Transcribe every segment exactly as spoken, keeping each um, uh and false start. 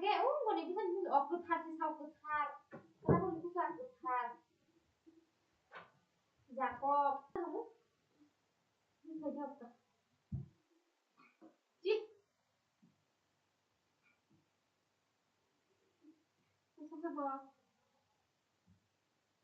Ke, o, boni bwsa ni o kwthar se sao kwthar. Kwthar boni bwsa kwthar. Jakob. Ni khaidi hokta. Chi. Kisa khe bo.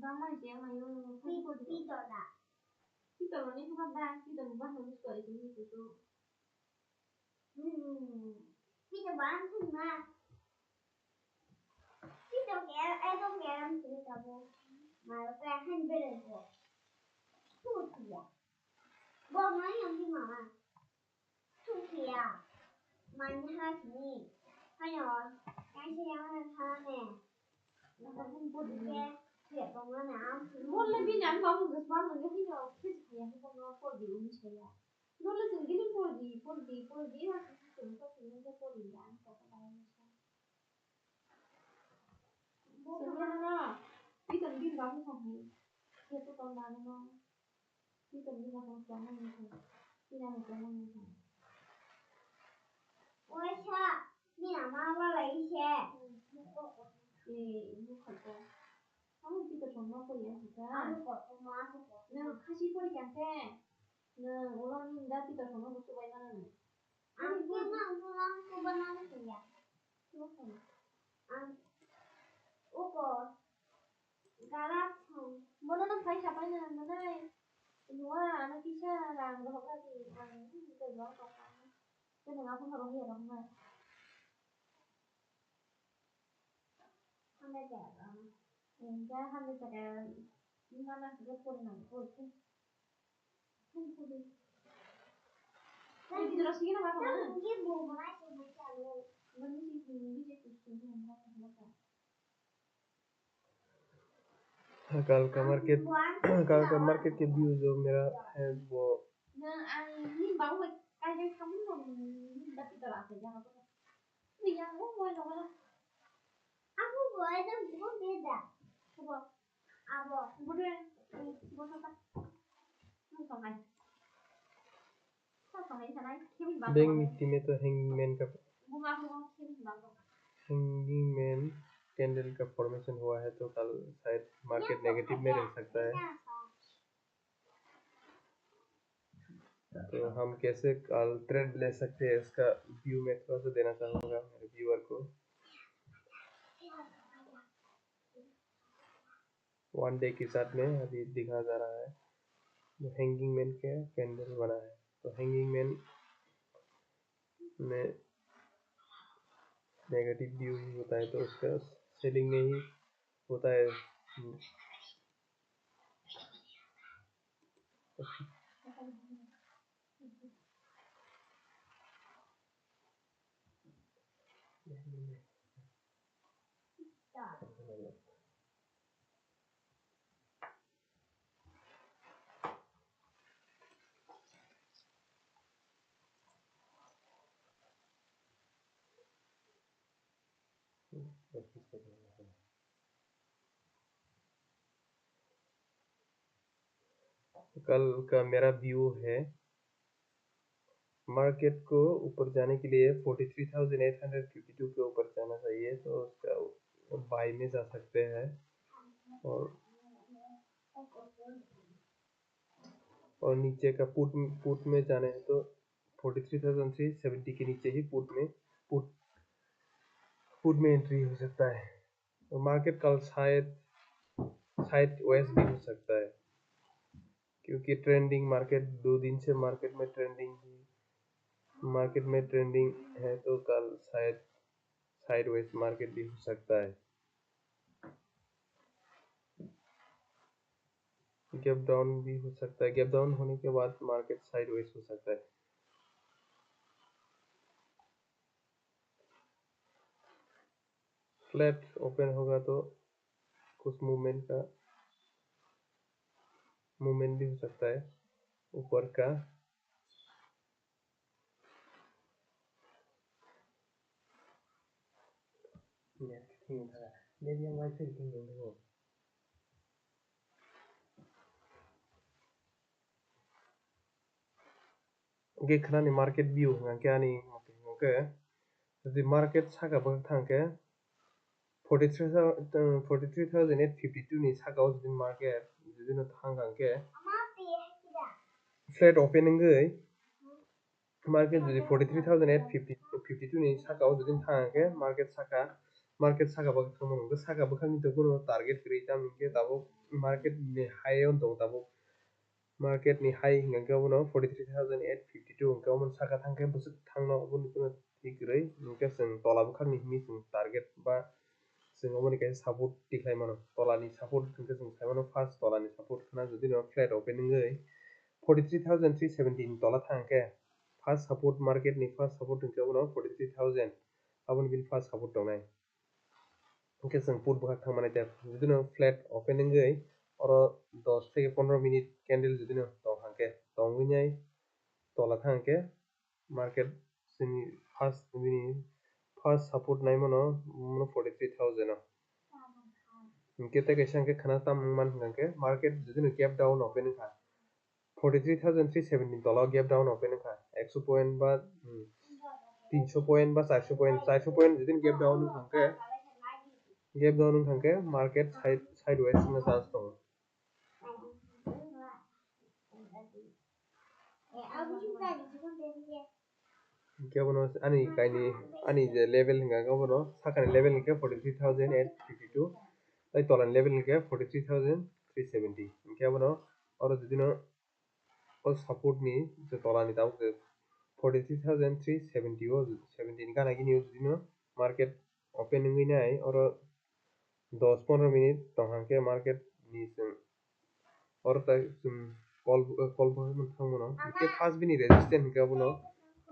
Bangma je mayo. Pi-, pito da. Pito ni hokta, pito ni bangma ni story ni pito. Hmm. Pito bang thangma. Pito ke, ai dong ke ram sini tabo. Mayo ke han bere ko. Tuh ya. Bo mai yang di mama. Tuh ya. Mani ha sini. Hayo. Yang si yang ha ne. Nang kan pun pun ni. Siap bangun am. Mo le bini ang bang gus bang gus ni no. Kis kaya ni bang no pun di umi saya. Dole chwng gini pori di, pori di, pori di, ha, chwng to chwng to pori di, ang to pori di. Chwng no, no, no. Piton din babu sa hai. Khe to ton babu no. Piton din babu sa hai. Pina mo sa hai. Oi sa, ni ama ba lai se. Eh, ini khato. Ang piton song no pori ya sa. Ang ko to ma ko. Nang khasi pori kan te. Nwng ulo ni da pito sono bo chubai mano ni. Ang khe ma ang khe ma ang chubai mano khe ya. Chubai mano. Ang uko garak song. Bono nang phai sapai na nanai. Nua ano kisa rang rohok lagi ang koi bang kok ang. Khe nwng aphano rohya rohna. Hambai jaga. Enga hambai jaga. Mana sudah pun nang pun. Kan pun. Kan kita rasa kena apa mana? Kan mungkin mau mana sih macam lo. Mana sih mungkin dia kusum yang mana apa? कल का मार्केट, कल का मार्केट के व्यू जो मेरा है वो। Na ang ni bang wai kai kai kamu no ni dati dara apa ya apa. Ni yang mau mau lo lah. Aku buat itu bukan beda. Coba. Abo. Bodoh yang, eh, bodoh apa? Nung songai. Nung songai sanai, kevin bang. Bank ni time to hanging man ka. Bunga bunga kevin bang. Hanging man candle का फॉर्मेशन हुआ है तो कल शायद market negative में रह सकता है। तो हम कैसे कल ट्रेड ले सकते हैं, इसका व्यू मैं थोड़ा सा देना चाहूँगा मेरे व्यूअर को। वन डे के चार्ट में अभी दिखा जा रहा है, जो हैंगिंग मैन का कैंडल बना है। तो हैंगिंग मैन में नेगेटिव व्यू ही होता है, तो उसका सेलिंग में ही होता है। कल का मेरा व्यू है, मार्केट को ऊपर जाने के लिए forty three thousand eight hundred fifty two के ऊपर जाना चाहिए, तो उसका बाय में जा सकते हैं। और, और नीचे का पुट, पुट में जाने हैं तो forty three thousand three seventy के नीचे ही पुट में, पुट, पुट में एंट्री हो सकता है। तो मार्केट कल शायद साइड वेज भी हो सकता है, क्योंकि ट्रेंडिंग मार्केट, दो दिन से मार्केट में ट्रेंडिंग है, मार्केट में ट्रेंडिंग है, तो कल शायद साइड वेज मार्केट भी हो सकता है। गैप डाउन भी हो सकता है, गैप डाउन होने के बाद मार्केट साइड वेज हो सकता है। फ्लैट ओपन होगा तो कुछ मूवमेंट का, मूवमेंट भी हो सकता है ऊपर का। नेट के ठीक था, नेट yang wifi के ठीक था। Oke, khna ni market view hwnkha khe ani, oke, oke. Jodi market saka bwkhak thang khe forty three thousand, forty three thousand eight fifty two ni saka o jodi market jodi no thang kha khe flat open wngwi market jodi forty three thousand eight fifty, fifty two ni saka o jodi thang khe market saka, market saka bwkhak thang mano. Saka bwkhak ni to kuno target kwrwi, tamni khe tabuk market ni high o tong tabuk. Market ni high hingkha khe obono forty three thousand eight fifty two hingkha, omo saka thang khe bwswk thangno oboni kuno thik kwrwi, hingkhe chwng tola bwkhak ni himwi chwng target ba chwng oboni kaisa support tikhlai mano. Tola ni support hingkhe chwng sai mano, first tola ni support khna jodi no flat open wngwi forty three thousand three seventy ni tola thang khe first support, market ni first support hingkhe obono forty three thousand, aboni bini first support tongnai. Hingkhe chwng put bwkhak thang mani tei jodi no flat open wngwi oro dos theke pondro minute candle jodi no tong hangkhe tongwi nai tola thang khe market chini first bini first support nai mano, mano forty three thousand o. Hingkhe tei kaisa hingkhe khna tam wngman hingkha khe market jodi no gap down open wngkha. Forty three thousand three seventy ni tola gap down open wngkha, ekso point ba, hmm, tinso point ba charso point, charso point jodi gap down wngkha khe, gap down wngkha khe market side, sideways wngna chance tongo. Hingkhe abono ani kaini, ani je level hingkha khe abono sakani level hingkhe forty three thousand eight fifty two, tei tolani level hingkhe forty three thousand three seventy. Hingkhe abono oro jodi no o support ni je tola ni tabuk je forty three thousand three seventy o, seventy ni gana gini o jodi no market open wngwi nai oro dos pondro minute tong hangkhe market ni chwng oro tai chwng call, call bo thang mano. Hingkhe first bini resistance hingkhe abono,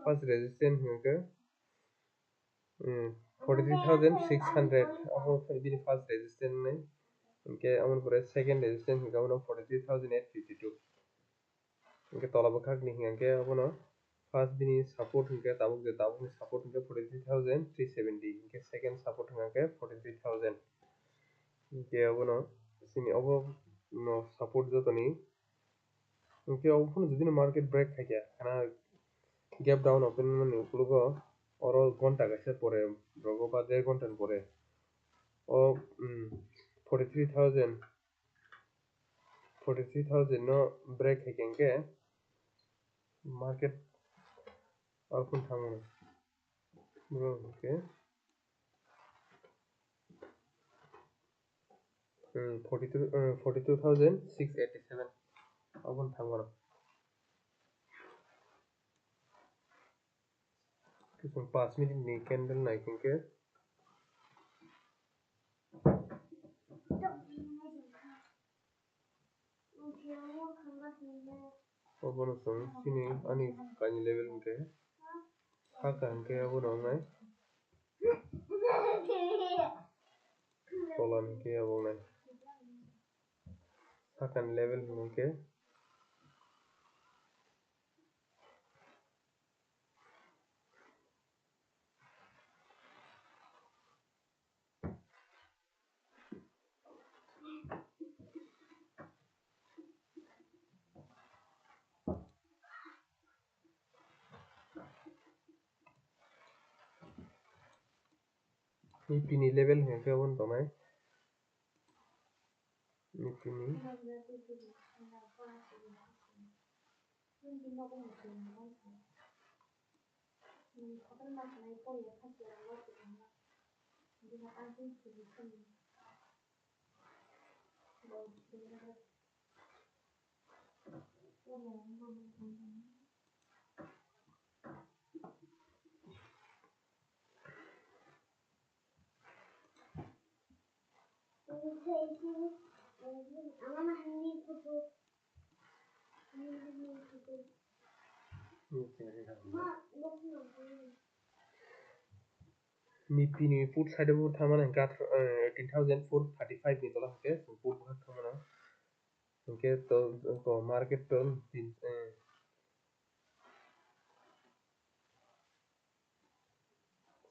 first resistance hingkhe, hmm, forty three thousand six hundred, abo bini first resistance nai. Hingkhe aboni pore second resistance hingkhe abono forty three thousand eight fifty two. Hingkhe tola bwkhak ni hingkhe abono first bini support hingkhe tabuk je tabuk ni support hingkhe forty three thousand three seventy, hingkhe second support hingkhe forty three thousand. Hingkhe abono chini obo no support jotoni. Hingkhe obo phano jodi no market break khaikha, khana gap down open mani ukologo oro ghonta kaisa pore rogo ba der ghonta ni pore o, um, forty three thousand, forty three thousand no break khaikha hingkhe market oro phano thangmano. Bro, okay. Hmm, forty two, uh, forty two thousand six eighty seven. Abon thangmano. Kisung paanch minute ni candle nai hingkhe. Obono chwng chini ani kaini level hwnkhe saka hwnkhe obono wngnai, tola hwnkhe obo wngnai, sakani level hwnkhe. Nifty ni level hwnkhe obo wng tongnai. Nifty ni. Nifty ni put side o thangmani hwnkhe eighteen thousand four thirty five ni tola hwnkhe put bwkhak thangmano. Hwnkhe to, to market to tin, eh,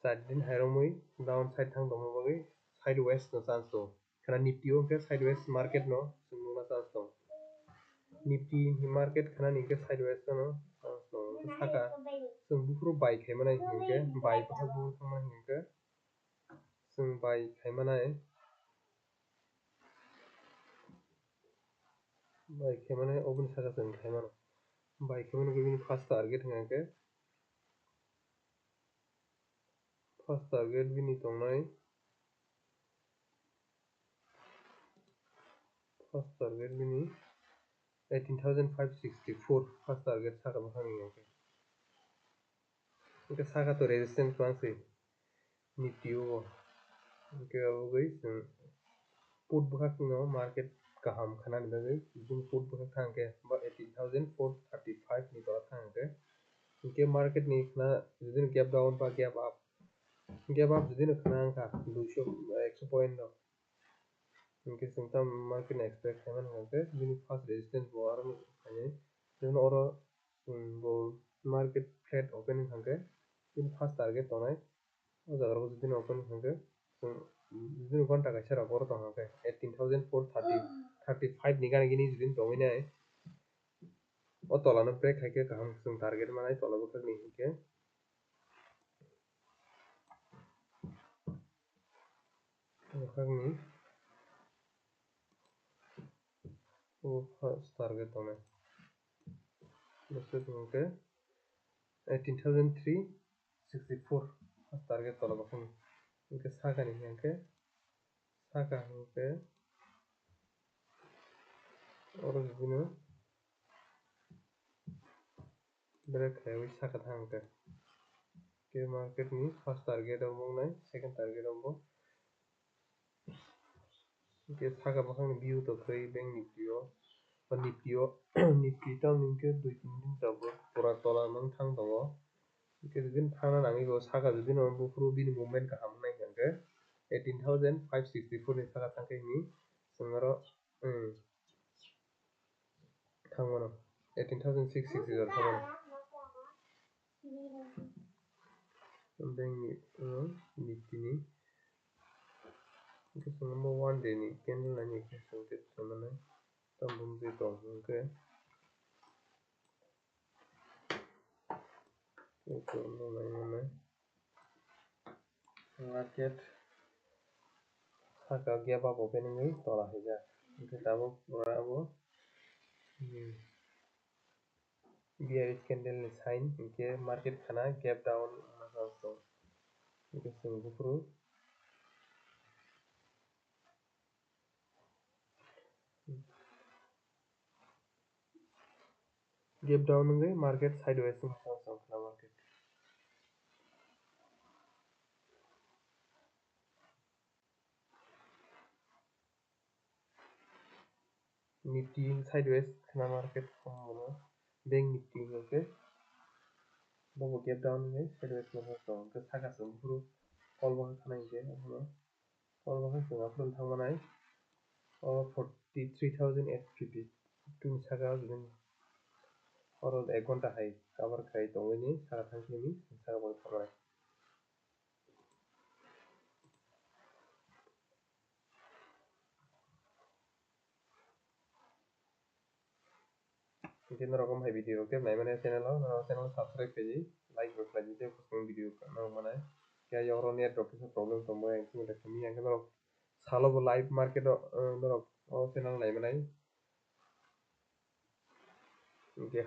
char din hairokmwi down side thang tongma bagwi sideways no chance tongo. Khana Nifty o hwnkhe sideways market no chwng nukna chance tongo. Nifty ni market khana ni hwnkhe sideways no chance tongo. Hwnkhe saka Chwng buphuru buy khaimanai hinkhe, buy buphuru thangma hinkhe, chwng buy khaimanai, buy khaimanai oboni saka chwng khaimano. Buy khaimano bini first target hinkhe, first target bini tongnai, first target bini eighteen thousand five sixty-four, first target saka buphang ni hinkhe. Hinkhe saka to resistance mangsi Nifty o. Hinkhe abo bai chwng put bwkhak no market kaham khanani bagwi, judini put bwkhak thang khe ba eighteen thousand four thirty-five ni tola thang khe, hinkhe market ni khna judini gap down ba gap up, gap up judino khna wngkha duiso, ekso point no, hinkhe chwng tamo market ni expect khaimani hinkhe bini first resistance bo aro khainai, judino oro, um, bo market flat opening hinkhe bini first target tongnai. O jaga rok jodi no open hinkhe, chwng jodi no ghonta kaisa rok oro tong hinkhe eighteen thousand four thirty, thirty-five ni gana gini jodi no tongwi nai. O tola no break hai khe kaham chwng target manai tola bwkhak ni hinkhe. Bwkhak ni o first target tongnai. Bwswk hinkhe eighteen thousand three sixty-four first target tola bwkhakni. Hinkhe sakani hinkhe, saka hinkhe oro bini break khaiwi saka thang hinkhe. Hinkhe market ni first target o wngnai, second target o bo. Hinkhe saka bwkhakni view to kwrwi bank Nifty o, o Nifty o, Nifty tamni hinkhe dui tin din tabuk pura tola mang thang tongo. Hinkhe jodi thangna nangwi bo saka jodi no buphuru bini movement kaham wngnai hinkhe eighteen thousand five sixty-four ni saka thangkhe hini chwng aro, hmm, thangmano eighteen thousand six sixty jora thangmano. Bank ni, uh, Nifty ni. Hinkhe chwng mo one day ni candle naini hinkhe chwng tei chwng nai tam bumjwi tong hinkhe. Hinkhe chwng mo nai mano. Market saka gap up opening wi tola haijak. Hinkhe tabuk pura abo, hmm, bearish candle ni sign, hinkhe market khana gap down wngma chance tongo. Hinkhe chwng buphuru gap down wngwi market sideways wngma chance tongo khna market. Nifty sideways khna market, omo bank Nifty hinkhe bobo gap down wngwi sideways khna tongo, hinkhe saka chwng buphuru call bo khna hinkhe, omo call bo chwng aphuru thangmanai o forty three thousand eight fifty two ni saka o, oro ek ghonta hai cover khai tongwi ni saka thangkhe ni saka bo thangmanai. Hinkhe norok omo hai video rok tei naimani channel o, norok channel subscribe khaidi, like bo khlaidi, tei bwskango video norok manai. Khe ayang oro net rok kisa problem tongbai, ang chini khe miya khe norok salo bo live market o, norok o channel naimanai. Hinkhe